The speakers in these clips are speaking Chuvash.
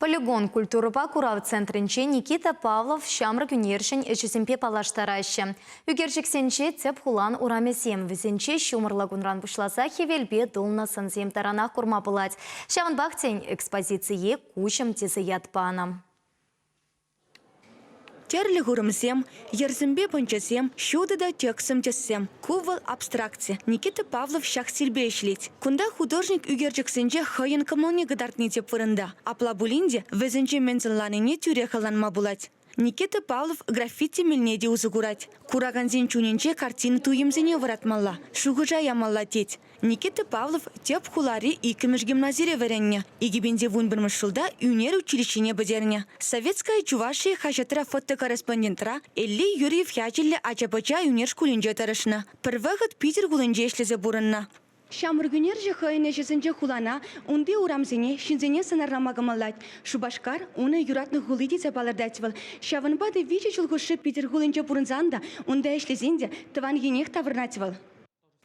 Полигон культурӑпа курав центрӗнче Никита Павлов ҫамрӑк ӳнерҫӗн ӗҫӗсемпе паллаштараҫҫӗ. Ӳкерчӗксенче тӗп хулан урамӗсем, вӗсенче ҫумӑрлӑ кунран пуҫласа хӗвелпе тулнӑ сӑнсем таранах курма пулать. Ҫавӑнпах, тен, экспозицие Куҫӑм тесе ят панӑ. Тӗрлӗ хурӑмсем, йӗрсемпе пӑнчӑсем, ҫутӑ та тӗксӗм тӗссем. Ку вӑл абстракци. Никита Павлов ҫак стильпе ӗҫлет. Кунта художник ӳкерчӗксенче хӑйӗн кӑмӑлне кӑтартни тӗп вырӑнта. Апла пулин те вӗсенче мӗн сӑнланине тӳрех ӑнланма пулать. Никита Павлов граффити мелне те усӑ курать. Куракансен чунӗнче картина туйӑмсене вӑратмалла, шухӑша ямалла тет. Никита Павлов тӗп хулари иккӗмӗш гимназире вӗреннӗ. 2011 ҫулта ӳнер училищине пӗтернӗ. «Советская Чувашия» хаҫатра фотокорреспондентра Элли Юрьев ячӗллӗ ача-пӑча ӳнер шкулӗнче тӑрӑшнӑ. Пӗр вӑхӑт Питӗр хулинче ӗҫлесе пурӑннӑ. Ҫамрӑк ӳнерҫӗ хӑйӗн ӗҫӗсенче хулана, унти урамсене, ҫынсене сӑнарлама кӑмӑллать. Шупашкар, унӑн юратнӑ хули тесе палӑртать вӑл. Ҫавӑнпа та виҫӗ ҫул хушши Питӗр хулинче пурӑнсан та, унта ӗҫлесен те тӑван енех таврӑнать вӑл.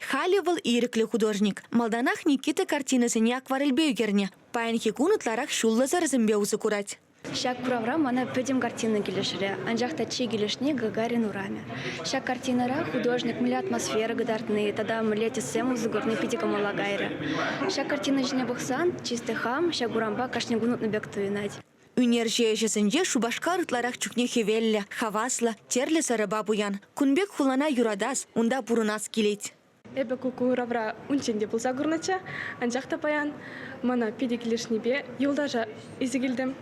Халӗ вӑл ирӗклӗ художник. Малтанах Никита картинӑсене акварельпе ӳкернӗ. Паянхи кун ытларах ҫуллӑ сӑрӑсемпе усӑ курать. Ҫак куравра мана пӗтӗм картина килӗшрӗ, анчах та чи килӗшни Гагарин урамӗ. Ҫак картинӑра художник мӗнле атмосфера кӑтартни тата мӗнле тӗссем усӑ курни питӗ кӑмӑла кайрӗ. Ҫак картина ҫине пӑхсан чисти хам ҫак урампа кашни кун утнӑ пек туйӑнать. Ӳнерҫӗ ӗҫӗсенче Шупашкар ытларах чухне хӗвеллӗ, хаваслӑ, тӗрлӗ сӑрӑпа пуян. Кун пек хулана юратас, унта пурӑнас килет. Эпӗ ку куравра унччен те пулса курнӑччӗ, анчах та паян мана питӗ килӗшнипе юлташа илсе килтӗм.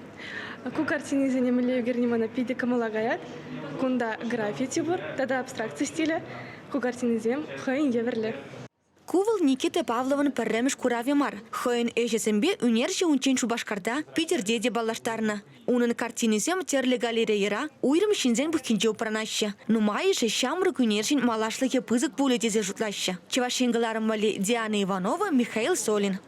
Ку картинисене мӗнле ӳкерни мана питӗ кӑмӑла каять. Кунта граффити пур тата абстракци стилӗ. Ку картинисем хӑйӗн евӗрлӗ. Ку вӑл Никита Павловӑн пӗрремӗш куравӗ мар. Хӑйӗн ӗҫӗсемпе ӳнерҫӗ унччен Шупашкарта, Питӗрте те паллаштарнӑ. Унӑн картинисем тӗрлӗ галерейӑра, уйрӑм ҫынсен пуххинче упранаҫҫӗ. Нумайӑшӗ ҫамрӑк ӳнерҫӗн малашлӑхӗ пысӑк пулӗ тесе шутлаҫҫӗ. Чӑваш Ен кӑларӑм валли Диана Иванова, Михаил Солин.